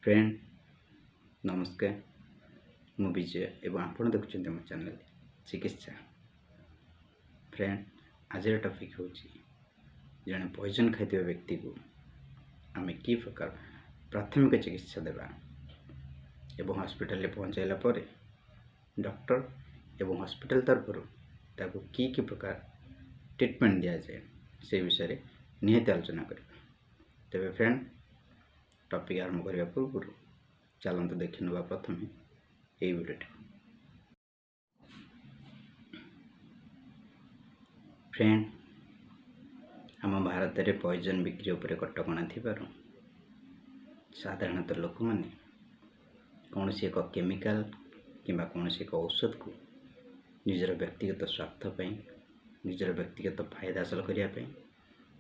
Friend, ନମସ୍କାର। ମୁଁ ବିଜୟ ଏବଂ ଆପଣ ଦେଖୁଛନ୍ତି ମୋ ଚ୍ୟାନେଲ୍ ଚିକିତ୍ସା। ଫ୍ରେଣ୍ଡ, ଆଜିର ଟପିକ୍ ହେଉଛି ଜଣେ ପଏଜନ୍ ଖାଇଥିବା ବ୍ୟକ୍ତିକୁ ଆମେ କି ପ୍ରକାର ପ୍ରାଥମିକ ଚିକିତ୍ସା ଦେବା ଏବଂ ହସ୍ପିଟାଲରେ ପହଞ୍ଚାଇଲା ପରେ ଡକ୍ଟର ଏବଂ ହସ୍ପିଟାଲ ତରଫରୁ ତାକୁ କି କି ପ୍ରକାର ଟ୍ରିଟମେଣ୍ଟ ଦିଆଯାଏ, ସେ ବିଷୟରେ ନିହାତି ଆଲୋଚନା କରିବା। ତେବେ ଫ୍ରେଣ୍ଡ, ଟପିକ୍ ଆରମ୍ଭ କରିବା ପୂର୍ବରୁ ଚାଲନ୍ତୁ ଦେଖିନେବା ପ୍ରଥମେ ଏଇ ଭିଡ଼ିଓଟିକୁ। ଫ୍ରେଣ୍ଡ, ଆମ ଭାରତରେ ପଏଜନ୍ ବିକ୍ରି ଉପରେ କଟକଣା ଥିବାରୁ ସାଧାରଣତଃ ଲୋକମାନେ କୌଣସି ଏକ କେମିକାଲ କିମ୍ବା କୌଣସି ଏକ ଔଷଧକୁ ନିଜର ବ୍ୟକ୍ତିଗତ ସ୍ୱାର୍ଥ ପାଇଁ, ନିଜର ବ୍ୟକ୍ତିଗତ ଫାଇଦା ହାସଲ କରିବା ପାଇଁ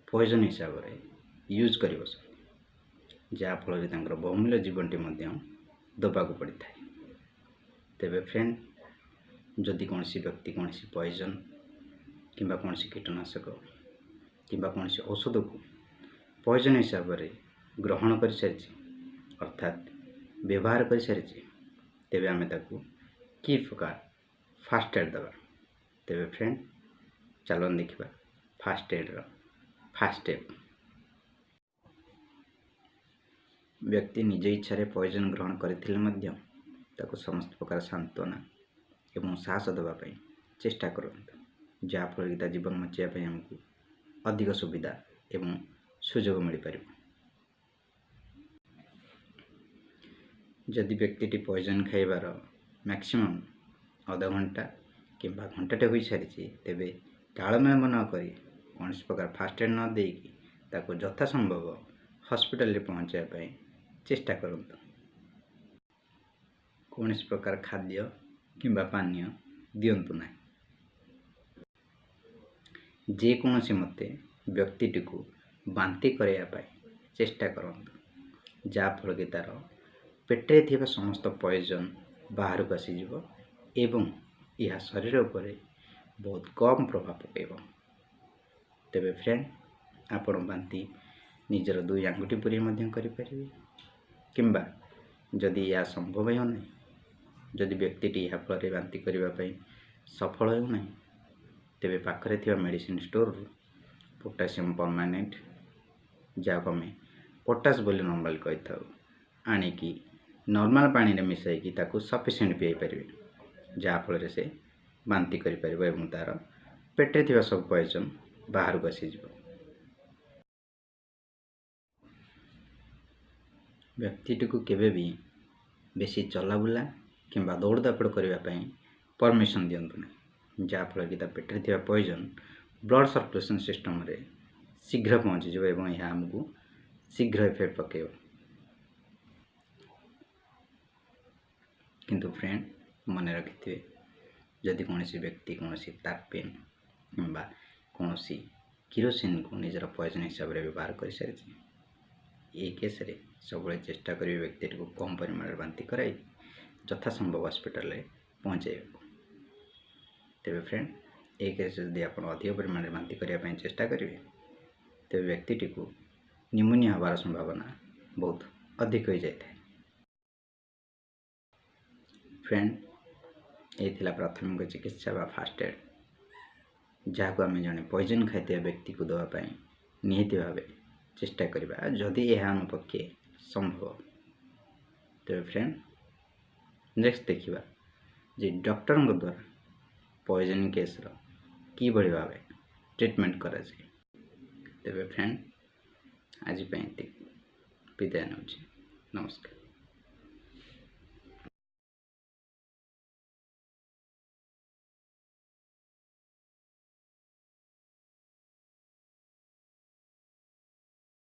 ପଏଜନ୍ ହିସାବରେ ୟୁଜ୍ କରି ବସନ୍ତି, ଯାହାଫଳରେ ତାଙ୍କର ବହୁମୂଲ୍ୟ ଜୀବନଟି ମଧ୍ୟ ଦେବାକୁ ପଡ଼ିଥାଏ। ତେବେ ଫ୍ରେଣ୍ଡ, ଯଦି କୌଣସି ବ୍ୟକ୍ତି କୌଣସି ପଏଜନ୍ କିମ୍ବା କୌଣସି କୀଟନାଶକ କିମ୍ବା କୌଣସି ଔଷଧକୁ ପଏଜନ୍ ହିସାବରେ ଗ୍ରହଣ କରିସାରିଛି, ଅର୍ଥାତ୍ ବ୍ୟବହାର କରିସାରିଛି, ତେବେ ଆମେ ତାକୁ କି ପ୍ରକାର ଫାଷ୍ଟ ଏଡ଼୍ ଦେବା? ତେବେ ଫ୍ରେଣ୍ଡ, ଚାଲନ୍ତୁ ଦେଖିବା ଫାଷ୍ଟ ଏଡ଼୍ର ଫାଷ୍ଟ ଷ୍ଟେପ୍। ବ୍ୟକ୍ତି ନିଜ ଇଚ୍ଛାରେ ପଏଜନ୍ ଗ୍ରହଣ କରିଥିଲେ ମଧ୍ୟ ତାକୁ ସମସ୍ତ ପ୍ରକାର ସାନ୍ତ୍ୱନା ଏବଂ ସାହସ ଦେବା ପାଇଁ ଚେଷ୍ଟା କରନ୍ତୁ, ଯାହାଫଳରେ କି ତା ଜୀବନ ବଞ୍ଚାଇବା ପାଇଁ ଆମକୁ ଅଧିକ ସୁବିଧା ଏବଂ ସୁଯୋଗ ମିଳିପାରିବ। ଯଦି ବ୍ୟକ୍ତିଟି ପଏଜନ୍ ଖାଇବାର ମ୍ୟାକ୍ସିମମ୍ ଅଧଘଣ୍ଟା କିମ୍ବା ଘଣ୍ଟାଟେ ହୋଇସାରିଛି, ତେବେ କାଳବିଳମ୍ବ ନ କରି କୌଣସି ପ୍ରକାର ଫାଷ୍ଟ ଏଡ଼୍ ନ ଦେଇକି ତାକୁ ଯଥାସମ୍ଭବ ହସ୍ପିଟାଲରେ ପହଞ୍ଚାଇବା ପାଇଁ ଚେଷ୍ଟା କରନ୍ତୁ। କୌଣସି ପ୍ରକାର ଖାଦ୍ୟ କିମ୍ବା ପାନୀୟ ଦିଅନ୍ତୁ ନାହିଁ। ଯେକୌଣସି ମତେ ବ୍ୟକ୍ତିଟିକୁ ବାନ୍ତି କରାଇବା ପାଇଁ ଚେଷ୍ଟା କରନ୍ତୁ, ଯାହାଫଳରେ ତା'ର ପେଟରେ ଥିବା ସମସ୍ତ ପଏଜନ୍ ବାହାରକୁ ଆସିଯିବ ଏବଂ ଏହା ଶରୀର ଉପରେ ବହୁତ କମ୍ ପ୍ରଭାବ ପକାଇବ। ତେବେ ଫ୍ରେଣ୍ଡ, ଆପଣ ବାନ୍ତି ନିଜର ଦୁଇ ଆଙ୍ଗୁଠି ପୂରେଇ ମଧ୍ୟ କରିପାରିବେ, କିମ୍ବା ଯଦି ଏହା ସମ୍ଭବ ହେଉନାହିଁ, ଯଦି ବ୍ୟକ୍ତିଟି ଏହା ଫଳରେ ବାନ୍ତି କରିବା ପାଇଁ ସଫଳ ହେଉନାହିଁ, ତେବେ ପାଖରେ ଥିବା ମେଡ଼ିସିନ ଷ୍ଟୋରରୁ ପୋଟାସିୟମ୍ ପରମାନେଣ୍ଟ, ଯାହାକୁ ଆମେ ପଟାସ ବୋଲି ନର୍ମାଲି କହିଥାଉ, ଆଣିକି ନର୍ମାଲ ପାଣିରେ ମିଶାଇକି ତାକୁ ସଫିସିଏଣ୍ଟ ପିଆଇ ପାରିବେ, ଯାହାଫଳରେ ସେ ବାନ୍ତି କରିପାରିବ ଏବଂ ତା'ର ପେଟରେ ଥିବା ସବୁ ପଏଜନ୍ ବାହାରକୁ ଆସିଯିବ। ବ୍ୟକ୍ତିଟିକୁ କେବେ ବି ବେଶୀ ଚଲାବୁଲା କିମ୍ବା ଦୌଡ଼ ଧାପଡ଼ କରିବା ପାଇଁ ପରମିସନ୍ ଦିଅନ୍ତୁ ନାହିଁ, ଯାହାଫଳରେ କି ତା ପେଟରେ ଥିବା ପଏଜନ୍ ବ୍ଲଡ଼ ସର୍କୁଲେସନ୍ ସିଷ୍ଟମ୍ରେ ଶୀଘ୍ର ପହଞ୍ଚିଯିବ ଏବଂ ଏହା ଆମକୁ ଶୀଘ୍ର ଇଫେକ୍ଟ ପକାଇବ। କିନ୍ତୁ ଫ୍ରେଣ୍ଡ, ମନେ ରଖିଥିବେ, ଯଦି କୌଣସି ବ୍ୟକ୍ତି କୌଣସି ତାରପିନ୍ କିମ୍ବା କୌଣସି କିରୋସିନ୍କୁ ନିଜର ପଏଜନ୍ ହିସାବରେ ବ୍ୟବହାର କରିସାରିଛି, ଏହି କେସ୍ରେ ସବୁବେଳେ ଚେଷ୍ଟା କରିବେ ବ୍ୟକ୍ତିଟିକୁ କମ୍ ପରିମାଣରେ ବାନ୍ତି କରାଇ ଯଥାସମ୍ଭବ ହସ୍ପିଟାଲରେ ପହଞ୍ଚାଇବାକୁ। ତେବେ ଫ୍ରେଣ୍ଡ, ଏହି କେସ୍ରେ ଯଦି ଆପଣ ଅଧିକ ପରିମାଣରେ ବାନ୍ତି କରିବା ପାଇଁ ଚେଷ୍ଟା କରିବେ, ତେବେ ବ୍ୟକ୍ତିଟିକୁ ନିମୋନିଆ ହେବାର ସମ୍ଭାବନା ବହୁତ ଅଧିକ ହୋଇଯାଇଥାଏ। ଫ୍ରେଣ୍ଡ, ଏହି ଥିଲା ପ୍ରାଥମିକ ଚିକିତ୍ସା ବା ଫାଷ୍ଟ ଏଡ଼୍, ଯାହାକୁ ଆମେ ଜଣେ ପଏଜନ୍ ଖାଇଥିବା ବ୍ୟକ୍ତିକୁ ଦେବା ପାଇଁ ନିହାତି ଭାବେ ଚେଷ୍ଟା କରିବା, ଯଦି ଏହା ଆମ ପକ୍ଷେ ସମ୍ଭବ। ତେବେ ଫ୍ରେଣ୍ଡ, ନେକ୍ସଟ ଦେଖିବା ଯେ ଡକ୍ଟରଙ୍କ ଦ୍ୱାରା ପଏଜନ୍ କେସ୍ର କିଭଳି ଭାବେ ଟ୍ରିଟମେଣ୍ଟ କରାଯାଏ। ତେବେ ଫ୍ରେଣ୍ଡ, ଆଜି ପାଇଁ ଏତିକି, ବିଦାୟ ନେଉଛି। ନମସ୍କାର।